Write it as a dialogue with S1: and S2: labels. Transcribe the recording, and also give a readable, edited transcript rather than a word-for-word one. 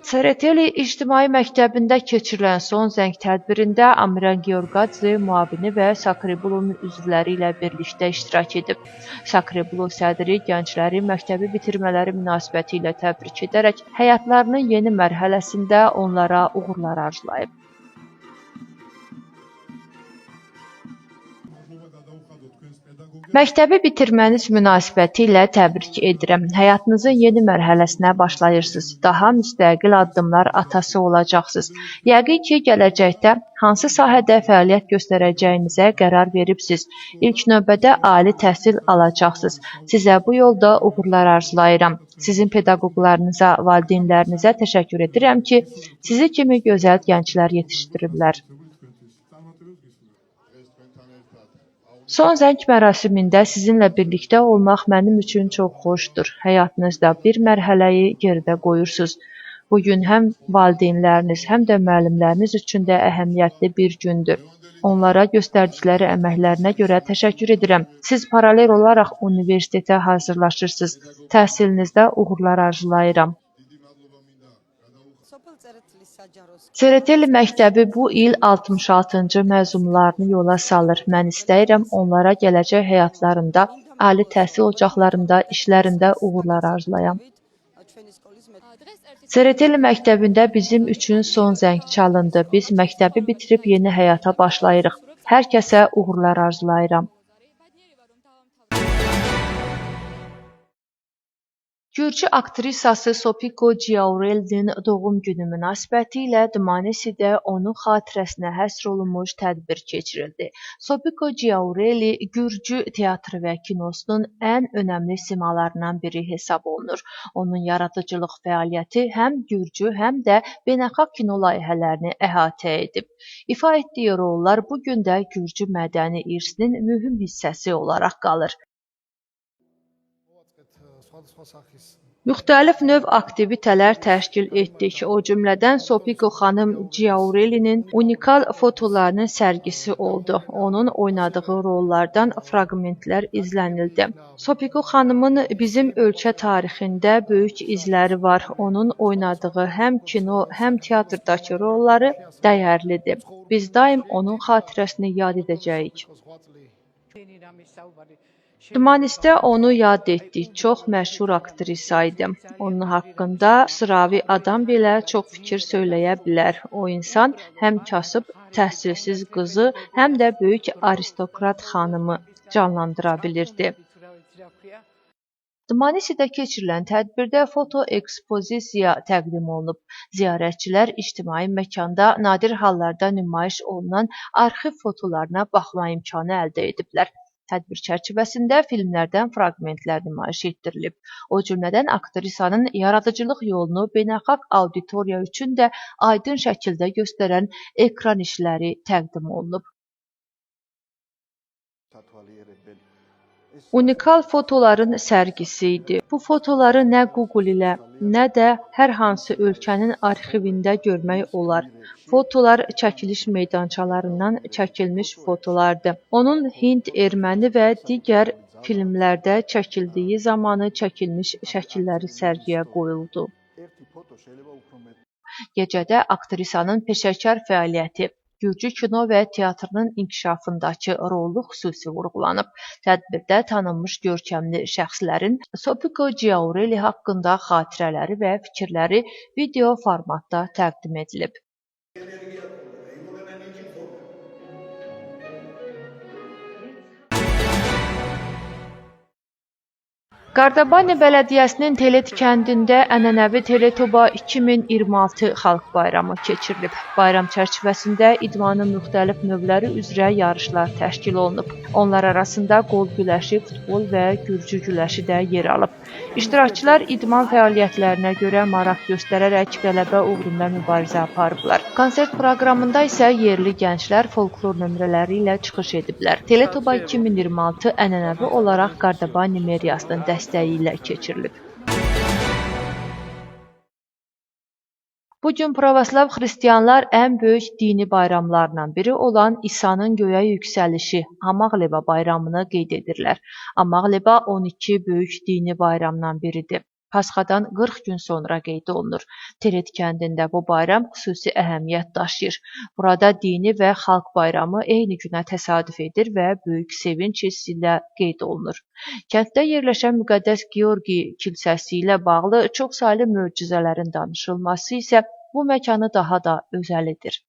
S1: Tsereteli İctimai Məktəbində keçirilən son zəng tədbirində Amiran Georqadze müavini və Sakrebulonun üzvləri ilə birlikdə iştirak edib. Sakrebulo sədri gəncləri məktəbi bitirmələri münasibəti ilə təbrik edərək həyatlarının yeni mərhələsində onlara uğurlar arzulayıb. Məktəbi bitirməniz münasibəti ilə təbrik edirəm. Həyatınızın yeni mərhələsinə başlayırsınız. Daha müstəqil addımlar atası olacaqsınız. Yəqin ki, gələcəkdə hansı sahədə fəaliyyət göstərəcəyinizə qərar veribsiz. İlk növbədə ali təhsil alacaqsınız. Sizə bu yolda uğurlar arzulayıram. Sizin pedaqoqlarınıza, valideynlərinizə təşəkkür edirəm ki, sizi kimi gözəl gənclər yetişdiriblər. Son zəng mərasimində sizinlə birlikdə olmaq mənim üçün çox xoşdur. Həyatınızda bir mərhələyi geridə qoyursunuz. Bu gün həm valideynləriniz, həm də müəllimləriniz üçün də əhəmiyyətli bir gündür. Onlara göstərdikləri əməklərinə görə təşəkkür edirəm. Siz paralel olaraq universitetə hazırlaşırsınız. Təhsilinizdə uğurlar arzulayıram. Tsereteli məktəbi bu il 66-cı məzunlarını yola salır. Mən istəyirəm onlara gələcək həyatlarında, ali təhsil ocaqlarında, işlərində uğurlar arzulayam. Tsereteli məktəbində bizim üçün son zəng çalındı. Biz məktəbi bitirib yeni həyata başlayırıq. Hər kəsə uğurlar arzulayıram. Gürcü aktrisası Sopiko Giaurelinin doğum günü münasibəti ilə Dmanisidə onun xatirəsinə həsr olunmuş tədbir keçirildi. Sopiko Giaureli Gürcü teatrı və kinosunun ən önəmli simalarından biri hesab olunur. Onun yaradıcılıq fəaliyyəti həm Gürcü, həm də beynəlxalq kino layihələrini əhatə edib. İfa etdiyi rollar bu gün də Gürcü mədəni irsinin mühüm hissəsi olaraq qalır. Müxtəlif növ aktivitələr təşkil etdik. O cümlədən Sopiko xanım Giaurelinin unikal fotolarının sərgisi oldu. Onun oynadığı rollardan fraqmentlər izlənildi. Sopiko xanımın bizim ölkə tarixində böyük izləri var. Onun oynadığı həm kino, həm teatrdakı rolları dəyərlidir. Biz daim onun xatirəsini yad edəcəyik. Dmanisdə onu yad etdik. Çox məşhur aktrisa idi. Onun haqqında sıravi adam belə çox fikir söyləyə bilər. O insan həm kasıb, təhsilsiz qızı, həm də böyük aristokrat xanımı canlandıra bilirdi. Dmanisidə keçirilən tədbirdə foto ekspozisiya təqdim olunub. Ziyarətçilər ictimai məkanda nadir hallarda nümayiş olunan arxiv fotolarına baxma imkanı əldə ediblər. Tədbir çərçivəsində filmlərdən fraqmentlər nümayiş etdirilib. O cümlədən aktrisanın yaradıcılıq yolunu beynəlxalq auditoriya üçün də aydın şəkildə göstərən ekran işləri təqdim olunub. Unikal fotoların sərgisi idi. Bu fotoları nə Google ilə, nə də hər hansı ölkənin arxivində görmək olar. Fotolar çəkiliş meydançalarından çəkilmiş fotolardır. Onun Hind, erməni və digər filmlərdə çəkildiyi zamanı çəkilmiş şəkilləri sərgiyə qoyuldu. Gecədə aktrisanın peşəkar fəaliyyəti, Gürcü kino və teatrının inkişafındakı rolu xüsusi vurğulanıb. Tədbirdə tanınmış görkəmli şəxslərin Sopiko Giaureli haqqında xatirələri və fikirləri video formatda təqdim edilib. Qardabani Bələdiyyəsinin Telet kəndində ənənəvi Teletoba 2026 xalq bayramı keçirilib. Bayram çərçivəsində idmanın müxtəlif növləri üzrə yarışlar təşkil olunub. Onlar arasında qol güləşi, futbol və gürcü güləşi də yer alıb. İştirakçılar idman fəaliyyətlərinə görə maraq göstərərək qələbə uğrunda mübarizə aparıblar. Konsert proqramında isə yerli gənclər folklor nömrələri ilə çıxış ediblər. Teletoba 2026 ənənəvi olaraq Qardabani Meriyasının dəstəyi ilə keçirilib. Bu gün pravoslav xristianlar ən böyük dini bayramlarından biri olan İsa'nın göyə yüksəlişi Amaqleba bayramını qeyd edirlər. Amaqleba 12 böyük dini bayramdan biridir. Pasxadan 40 gün sonra qeyd olunur. Teret kəndində bu bayram xüsusi əhəmiyyət daşıyır. Burada dini və xalq bayramı eyni günə təsadüf edir və böyük sevinc hissi ilə qeyd olunur. Kənddə yerləşən Müqəddəs Georgi kilsəsi ilə bağlı çoxsaylı möcüzələrin danışılması isə bu məkanı daha da özəl edir.